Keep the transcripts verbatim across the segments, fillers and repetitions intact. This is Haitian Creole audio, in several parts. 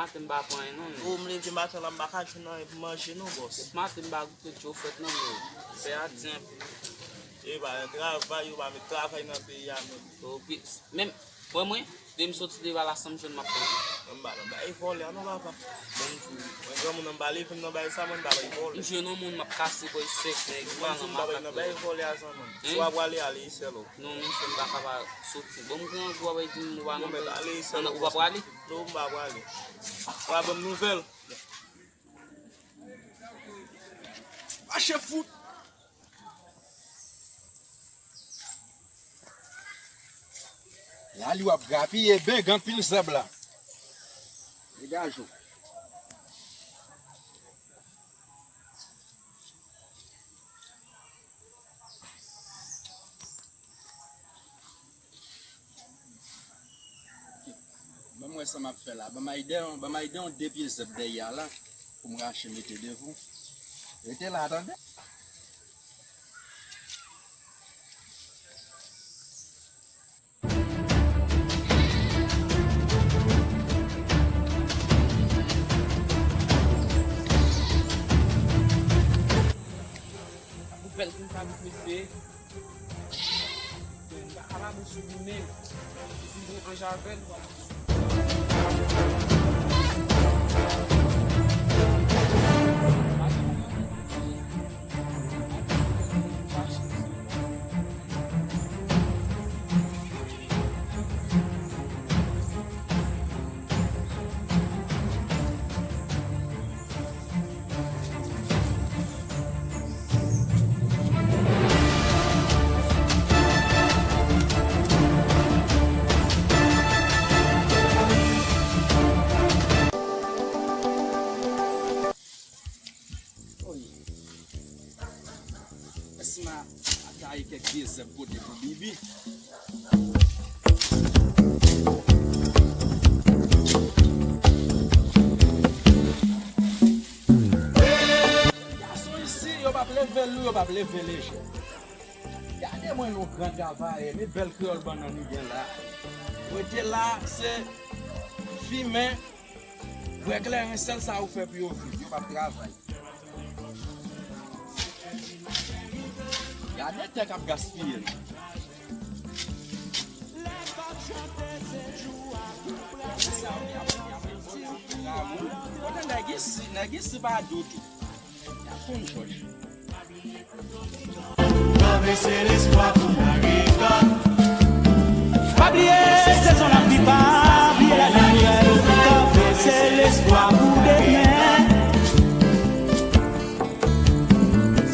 Maten m pa pran anyen non, men. Ou m leve maten la, m pa ka jwenn anyen pou manje non, bòs. Depi maten m pa goute djofrèt non, men. Fè a di anpil. E pa travay, yo pa met travay nan peyi a menm. Yo pi-, menm, wè mwen, depi m soti leve a la san m jwenn m ap pran. Mwen m pa nan bay vòlè a non, papa. Bon, m di w, mwen granmoun nan m pa leve m nan bay sa, mwen m pa bay vòlè. M jwenn yon moun m ap kase bòy sèk, nèg, mwen m pa nan bay vòlè a zanmi m. Si w ap prale, ale sèl ou. Non, mesye, m pa ka pa soti. Bon, m gran gou ap di m ou pa nan bay. Ou pa prale? Non, m pa prale. W a ban m nouvèl. Mache fout. La li w ap grapiye bèg anpil zèb la. Degaje w. Ban m wè sa m ap fè la. Ban m ayde yon, ban m ayde yon de pye zèb dèyè a la pou m rache mete devan. Rete la, tande. Pou bèl konn sa mesye. Ala mesye li menm. Li vin anje avè l. Èske m a taye kèk de zèb pote pou Bibi? Gason isi, yo p ap leve lou, yo p ap leve lejè. Gade mwen yon gran travayè, men bèl kreyòl bannann li gen la. Rete la, se fimen, bwè kleren, sèl sa ou fè pou yo viv, yo p ap travay. Gade tè k ap gaspiye. Kote nèg isi, nèg isi pa dodo. Y ap konn jòj. Kanpe se lespwa pou n arikòt. Pa bliye sezon lapli, pa bliye lajounen. Kanpe se lespwa pou demen.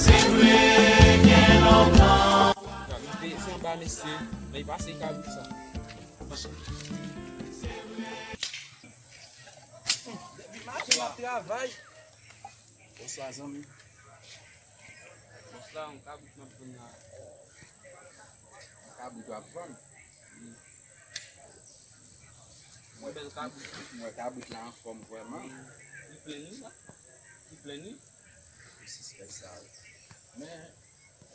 Se vre gen lontan. Li te se anba mesye, men li pase kabrit sa. Depi maten m ap travay. Bonswa, zanmi. Bonswa, yon kabrit m ap vann la. Yon kabrit w ap vann? Wi. Yon bèl kabrit. M wè kabrit la anfòm vrèman. Li plen wi la. Li plen wi. Ou sispèk sa wi. Men,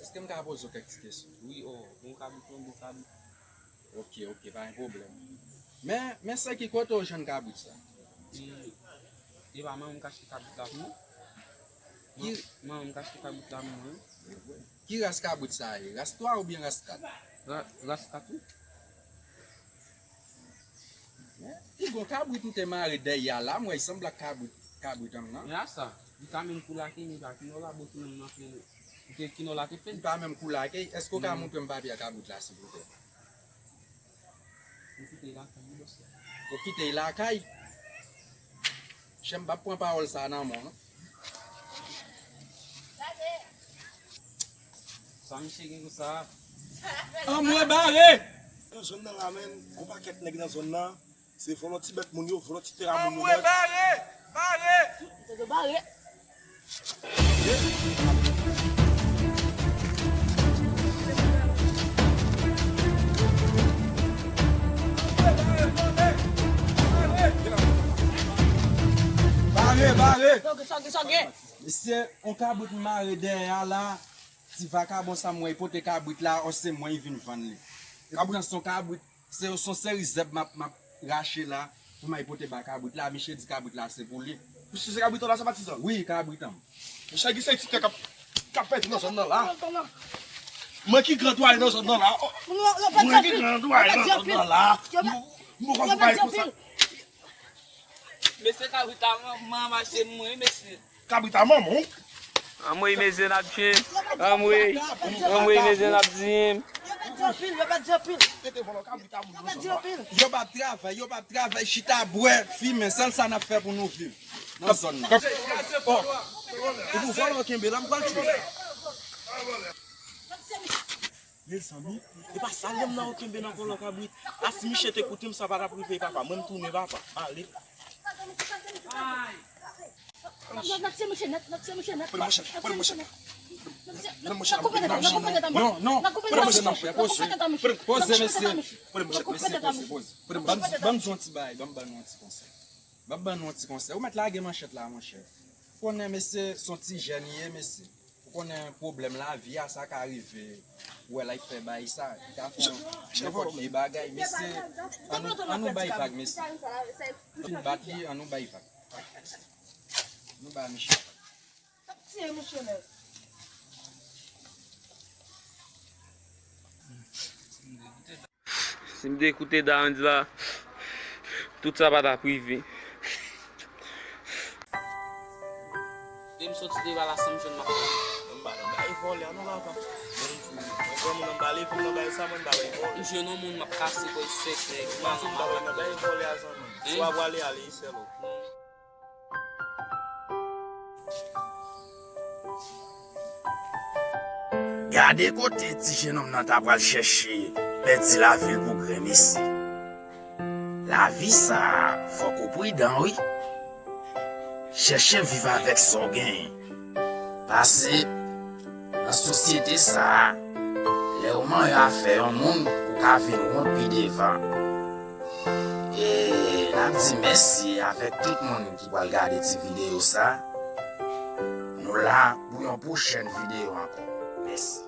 èske m ka poze w kèk ti kesyon? Wi, o, yon kabrit, yon bon kabrit. Ok, ok, pa gen pwoblèm. Men, men se ki kote w jwenn kabrit sa? E, e pa manman m k achte kabrit la pou mwen? Ki, manman m k achte kabrit la pou mwen. Ki ras kabrit sa ye? Ras twa oubyen ras kat? Ra-, ras kat wi. Men, pi gwo kabrit m te mare dèyè a la, m wè l sanble ak kabrit, kabrit an m nan. Men a sa, li ka menm koulake, men pa kino la, bon, kino m nan fè, kino la te fè. Li pa menm koulake, èske w ka montre m papye a kabrit la, silvouplè? Ou kite l lakay wi, bòs la. Ou kite l lakay? Chè m p ap pran pawòl sa nan men w non. Sa misye gen konsa? Anmwe bare! Nan zòn nan la menm, gon pakèt nèg nan zòn nan, se vòlò ti bèt moun yo, vòlò ti tera moun yo. Anmwe bare! Bare! Bare! Bare, bare! Mesye, yon kabrit m mare dèyè a la, ti vakabon sa m wè, li pote kabrit la, o se mwen li vin vann li. Epi nan se yon kabrit, se, se yon seri zèb m ap, m ap rache la. Kòman li pote ba kabrit la, misye di kabrit la se pou li. Misye se kabrit la, se patizan. Wi, kabrit an. Mesye, ki se ti tè k ap, k ap pèdi nan zòn nan la. Mwen ki gran dwaye nan zòn nan la. Oh, mwen ki gran dwaye nan zòn nan la. M, m poko fè bagay konsa. Mesye, kabrit a manman mache mwen, mesye. Kabrit a manman w? Anmwey, mesye, n ap tchwe. Anmwey, anmwey, mesye, n ap di m. Yo pèdi anpil, yo pèdi anpil. Rete vòlò, kabrit a moun nan zòn nan. Yo p ap travay, yo p ap travay, chita bwè, fimen, sèl sa n ap fè pou nou viv nan zòn nan. Oh. Ou pou vòlò kenbe la, m pral tchwe. Mezanmi, e pa sa lèm nan yo kenbe nan vòlò kabrit. A, si misye te koute m, sa pa t ap rive, papa. Mwen, m tounen, papa. Ale. N ap, n ap tiye misye nèt, n ap tiye misye nèt. Pran manchèt, pran manchèt. N ap koupe tèt, n ap koupe tèt a misye. Non, non, pran manchèt, monchè, poze. Poze, mesye. Pran manchèt, mesye, poze, poze. Ban m, ban m di yon ti bagay, ban m ban nou yon ti konsèy. Ban m ban nou yon ti konsèy. Ou mèt lage manchèt la, monchè. Ou konnen, mesye, se yon ti jèn li ye, mesye. Ou konnen pwoblèm lavi a, sa ka rive. Ou wè l ap fè bagay sa, li ka fè yon nenpòt vye bagay, mesye. Ann nou, ann nou bay vag, mesye. Fin bat li, ann nou bay vag. Nou ba misye. T ap tiye misye nèt. Si m te koute Darandi la, tout sa pa t ap rive. Depi m soti devan la, san m jwenn m ap pran. M pa nan bay vòlè non, papa. Mwen granmoun nan, m pa leve m nan bay sa, mwen m pa bay vòlè. M jwenn yon moun, m ap kase kò l sèk nèg, m pa nan bay vòlè a zanmi. Si w ap prale, ale, sèl ou. Gade kote ti jennonm nan ta pral chèche pèdi lavi l pou grenmesi. Lavi sa a, fòk ou pridan, wi. Chèche viv avèk sa w genyen. Paske, nan sosyete sa a, lè w manyen afè yon moun, ou ka vin wont pi devan. E n ap di mèsi avèk tout moun ki pral gade ti videyo sa. Nou la pou yon pwochèn videyo ankò. Mèsi.